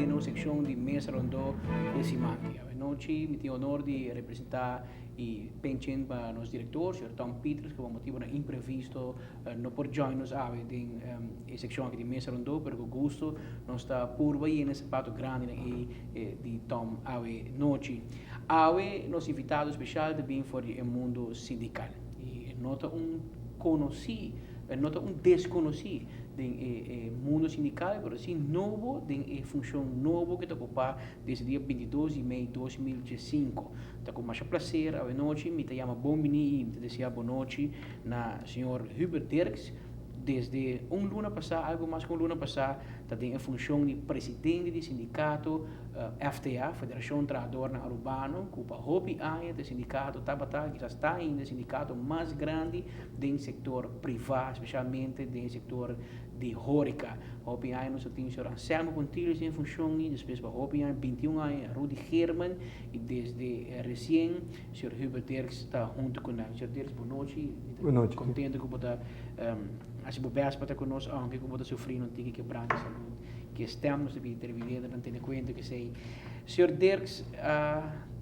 Den nos sekshon di Mesa Rondó e siman aki. Awe nochi mi tin honor di representá i penchen pa nos direktor, señor Tom Pieters, ku pa motibonan imprevisto no por join nos awe den e sekshon aki di Mesa Rondó, pero ku gusto nos ta purba yena e sapato grandinan ei di Tom awe nochi. Awe nos invitado speshal ta bin for di e mundo sindikal i e no ta un konosí, e no ta un deskonosí den e mundo sindikal, pero si nobo den e funshon nobo ku e ta okupá desde dia 22 di mei 2015. Ta ku masha plaser awe nochi mi ta yama bon bini i mi ta deseá bon nochi na señor Hubert Dirks. Desde un luna pasá, algu mas ku un luna pasá, ta den e funshon di presidente di sindikato FTA, Federashon Trahadornan Arubano, ku pa hopi aña ta e sindikato tabata, kisas ta ainda e sindikato mas grandi den sektor privá, spesialmente den sektor di hóreka. Hopi aña nos a tin señor Anselmo Pontilius den e funshon i despues pa hopi aña, 21 aña, Rudy Geerman i desde resien señor Hubert Dirks ta huntu ku nan. Señor Dirks, bon nochi. Bon nochi. Kontento ku bo ta hasi bo bèst pa ta ku nos, aunke ku bo ta sufri un tiki kebrant di salud. Ke stèm nos ta pidi televidentenan tene kuenta ku esei. Señor Dirks,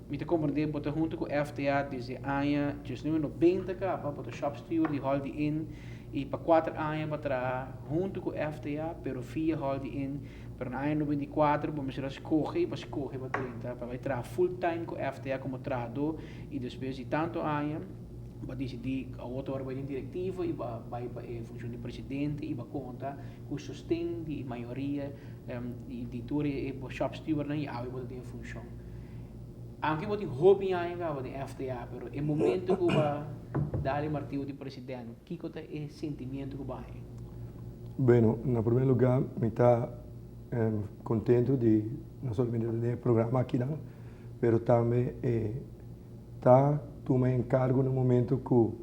mi ta komprendé bo ta huntu ku FTA desde aña 1990 kaba, bo ta shop steward di Holiday Inn i pa kuater aña bo a traha huntu ku FTA pero via Holiday Inn. Pero na aña 94 bo mester a skohe i bo a skohe pa drenta pa bai traha full time ku FTA komo trahadó i despues di tantu aña bo a disidí awor ta ora bai den direktiva i bo a bai pa e funshon di presidente i bo a konta ku sosten di mayoria di tur e shop stewardnan i awe bo ta den e funshon. Aunke bo tin hopi aña kaba den FTA pero e momento ku bo a dal e martiu di president kiko ta e sentimiento ku bo a haña? Bueno, na primer lugar mi ta contento di no solamente ta den e programa akinan, pero tambe e ta tuma e encargo na momento cu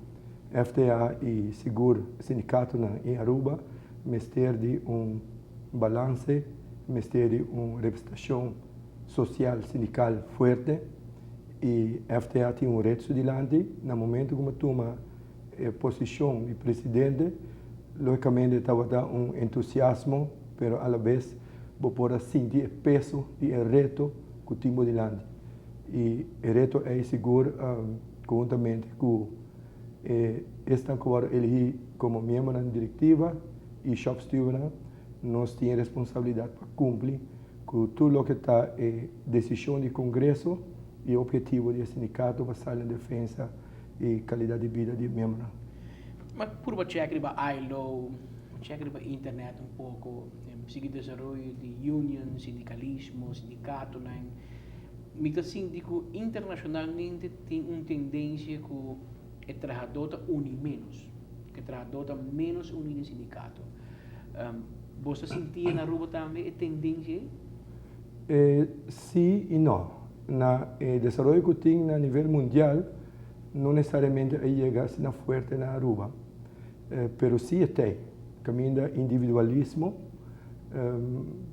FTA y sigur sindicatonan in Aruba mester di un balance, mester di un representacion social sindical fuerte y FTA tin un reto su dilanti na momento cu mi tuma e posicion di presidente, logicamente tabata un entusiasmo, pero alabes bo por a sinti e peso di e reto cu tin bo dilanti. Y e reto ey sigur conhuntamente cu e esnan cu worde eligi como miembronan di directiva y shopstewardnan, nos tin e responsabilidad pa cumpli cu tur loke ta e decision di congreso y e obhetivo di e sindicato pa sali na defensa e calidad di bida di e miembronan. Ma purba check riba ILO, check riba internet un poco, sigui desaroyo di union, sindicalismo, sindicatonan. Mi ta sinti cu internacionalmente tin un tendencia cu e trahador ta uni menos, cu e trahador ta menos uni den sindicato. Bo ta sinti na Aruba tambe e tendencia ey? Si y no. Na e desaroyo cu tin na nivel mundial no necesariamente a yega asina fuerte na Aruba, pero si e t'ey. Caminda individualismo,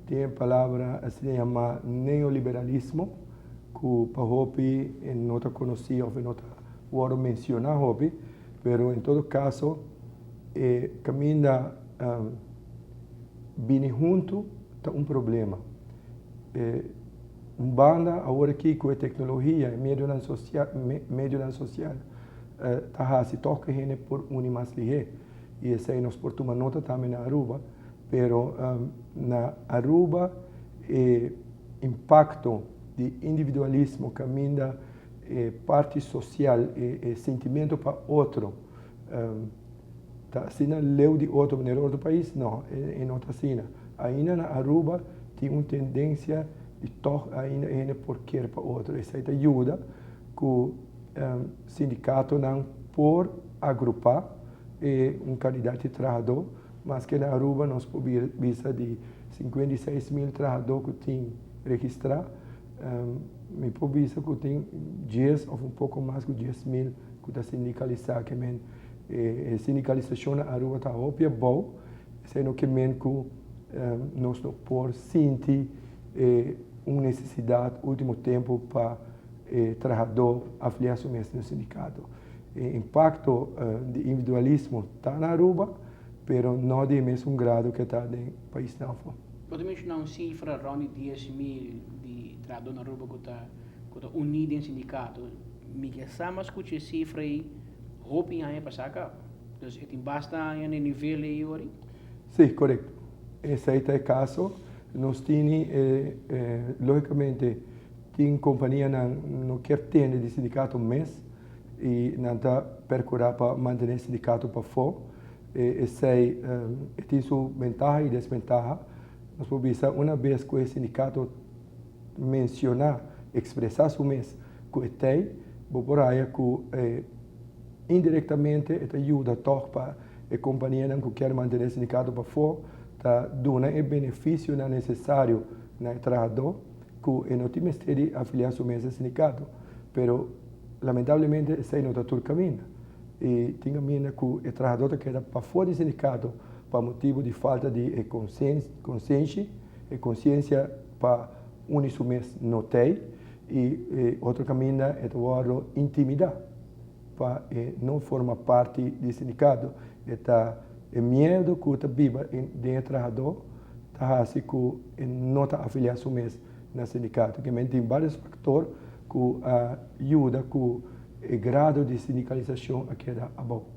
tin e palabra asina yama neoliberalismo cu pa hopi no ta conoci of no ta wordo menciona hopi, pero en todo caso e caminda bini hunto ta un problema. Un banda awor aki ku e teknologia, e medionan sosial, medionan sosial ta hasi tòg ku hende por uni mas lihé. I esei nos por tuma nota tambe na Aruba, pero na Aruba e impakto di individualismo kaminda e parti sosial, e sintimentu pa otro ta asina leu di otro manera otro pais? No, e no ta asina. Ainda na Aruba tin un tendencia di tog ainda e hende por kier pa otro. Esei ta yuda cu sindicatonan por agrupa e un cantidad di trahador. Maske na Aruba nos por bisa di 56,000 trahador cu tin registra, mi por bisa cu tin 10 of un poco mas cu 10,000 cu ta sindicalisa. Ke men e sindicalisacion na Aruba ta hopi abou. Esei no ke men ku nos no por sinti e un nesesidat ultimo tempu pa e trahadó afiliá su mes den un sindikato. E impakto di individualismo ta na Aruba, pero no di e mesun grado ke ta den paisnan afó. Bo ta menciona un cifra rond di 10.000 di trahador na Aruba cu ta uni den sindicato. Mi ke sa mas scucha e cifra ey hopi aña pasa caba. Dus e tin basta aña na nivel ey ori? Si, corecto. Esey ta e caso. Nos tin, logicamente, tin compania no kier tende di sindicato mes y nan ta percura pa mantene e sindicato pafo. Esey tin su bentaha y desbentaha. Nos por bisa un biaha cu e sindicato menciona, expresa su mes cu e t'ey, bo por haya cu indirectamente ta yuda toch pa e compania cu kier mantene e sindicato pafo, ta duna e beneficio necesario na trahador cu no tin mester di afilia su mes na sindicato. Pero lamentablemente esey no ta tur caminda. Y tin caminda cu e trahador ta keda pafo di sindicato pa motibo di falta di consciencia, e consciencia pa uni su mes no t'ey y otro caminda ta wordo intimida pa no forma parti di sindicato. Ta e miedo cu ta biba den trahador ta haci cu no ta afilia su mes na sindicato. Kiermen tin varios factor cu ta yuda cu e grado di sindicalisacion a keda abou.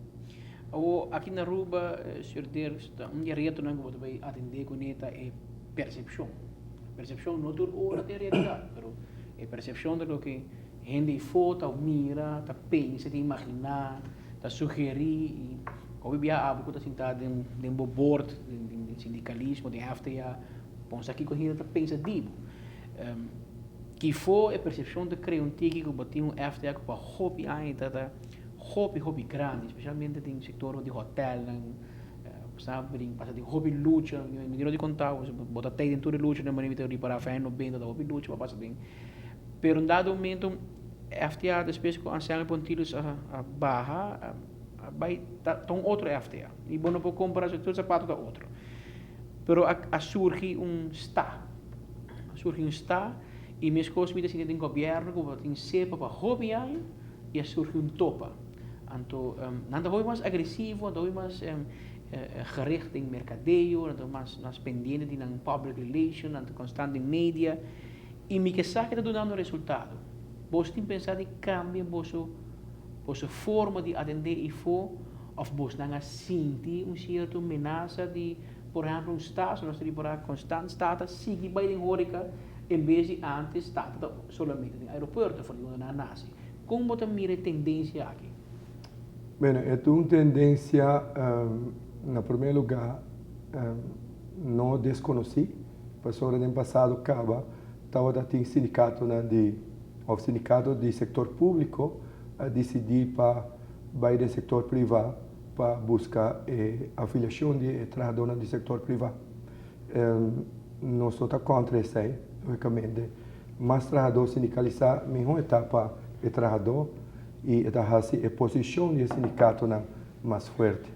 O aki na Aruba, Sr. Dirks, un di e retonan cu bo ta atende cu ne ta e percepcion. Percepcion no tur ora ta realidad, pero e percepcion di loke hende afo ta mira, ta pensa, ta imagina, ta sugeri y hopi bia abo cu ta sinta den bo board, den sindicalismo, den FTA, pensa kico hende ta pensa di bo. Kifo e percepcion ta crea un tiki cu bo tin un FTA cu pa hopi aña ta hopi hopi grandi, especialmente den sector di hotel, sabi, pasa di hopi lucha, mi di conta, bo ta den tur lucha, na manera di para fin 90 ta hopi lucha pa pasa den. Pero un dado momento FTA despues cu Anselmo Pontilius a baha, a bay ta un otro FTA. Y bo no por compara tur sapato ta otro. Pero a surgi un sta. A surgi un sta y mescos mi ta sinti den gobierno cu tin SEPA pa hopi aña y a surgi un TOPA. Anto, nan ta hopi mas agresivo, nan ta hopi mas gericht den mercadeo, nan ta mas pendiente di nan public relation, nan ta constante den media. Y mi ke sa cu ta dunando resultado. Bo tin pensa di cambia boso forma di atende afo of bo nan a sinti un cierto menasa di, por ehempel, un sta, nos ta por constant sta ta sigui bay den horeca en bes di antes sta ta solamente den aeropuerto for di unda nan nace. Con bo ta mira e tendencia aki? Bueno, e un tendencia, na prome lugar, no desconoci. Pasobra den pasado caba, tabata tin sindicato di, of sindicato di sector publico a dicidi pa bay den sector priva pa busca afiliacion di trahador di sector priva. Nos no ta contra esey, logicamente. Mas trahador sindicalisa, miho ta pa e trahador y ta haci e posicion di sindicato mas fuerte.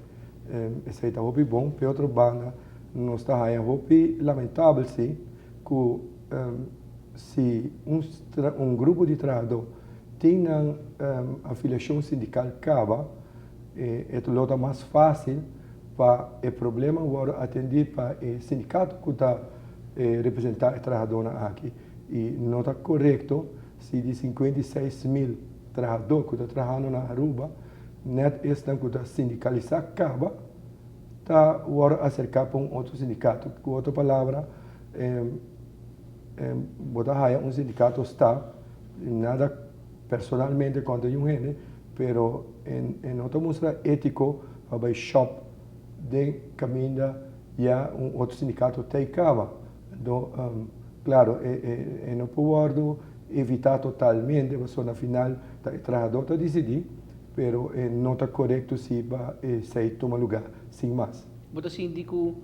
Esey ta hopi bon. Pa otro banda, nos ta haya hopi lamentabel si cu si un grupo di trahador tin afiliacion sindical caba, e ta mas facil pa e problema wordo atendi pa e sindicato cu ta representa e trahador aki. Y no ta corecto si di 56 mil trahador cu ta trahando na Aruba, net esnan cu ta sindicalisa caba, ta wordo acerca pa un otro sindicato. Cu otro palabra, bo ta haya un sindicato sta, nada personalmente contra un hende, pero no ta mustra etico pa bay shop den caminda ya un otro sindicato t'ey caba. Anto, claro, e no por evita totalmente, pasobra na final e trahador ta dicidi, pero no ta corecto si pa esey tuma lugar, sin mas. Bo ta sinti cu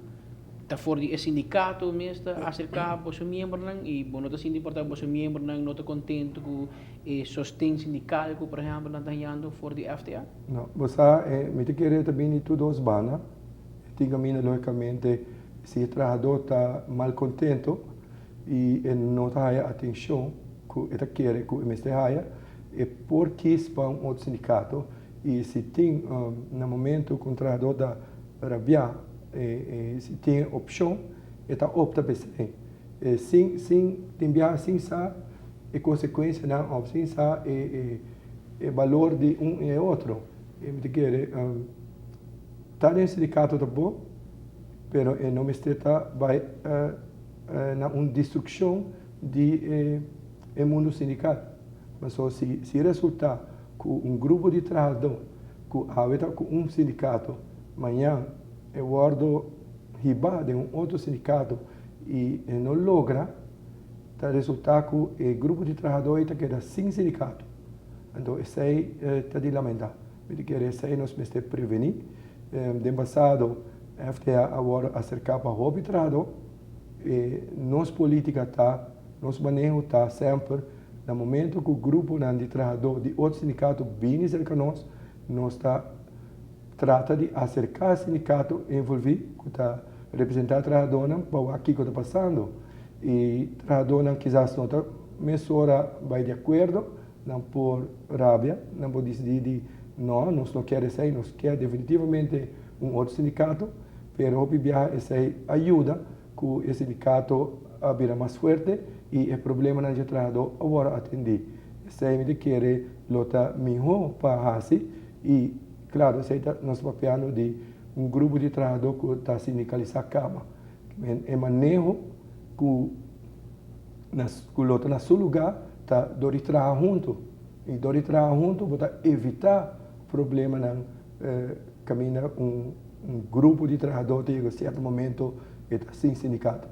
ta for di e sindicato mes ta acerca boso miembronan y bo no ta sinti por ta boso miembronan no ta contento cu e sosten sindical cu, por ehempel, nan ta hayando for di FTA? No, bo sa, mi ta kere tambe di tur dos banda. Tin caminda, logicamente, si e trahador ta malcontento y no ta haya atencion cu e ta kere cu e mester haya, e por kies pa un otro sindicato. Y si tin na momento cu un trahador ta rabia, si tin opcion, E ta opta pa esei. Sin sin tin biaha sin sa e konsekuensianan òf sin sa e e e balor di un i e otro. I mi ta kere ta den sindikato ta bon, pero e no mester ta bai na un destrukshon di e e mundu sindikal. Pasobra si si resultá ku un grupo di trahadó ku awe ta ku un sindikato, mañan e wòrdu hibá den un otro sindikato i e no logra, ta resultá ku e grupo di trahadó ei ta keda sin sindikato. Anto esei ta di lamentá. Mi ta kere esei nos mester prevení. Den pasado FTA a wòrdu aserká pa hopi trahadó. E nos polítika ta, nos maneho ta semper na momento ku gruponan di trahadó di otro sindikato bini serka nos, nos ta trata di aserká sindikato envolví ku ta representá trahadónan pa wak kiko ta pasando. I trahadónan kisas no ta mesora bai di akuerdo, nan por rabia, nan por disidí di no, nos no kier esei, nos kier definitivamente un otro sindikato, pero hopi biaha esei a yuda ku e sindikato a bira mas fuerte i e problemanan dje trahadó a wòrdu atendí. Esei mi ta kere lo ta mihó pa hasi i klaro esei ta nos papiando di un grupo di trahadó ku ta sindikalisá kaba. E maneho ku ku lo ta na su lugá ta dor di traha huntu i dor di traha huntu bo ta evitá problemanan kaminda un grupo di trahadó ta yega sierto momento e ta sin sindikato.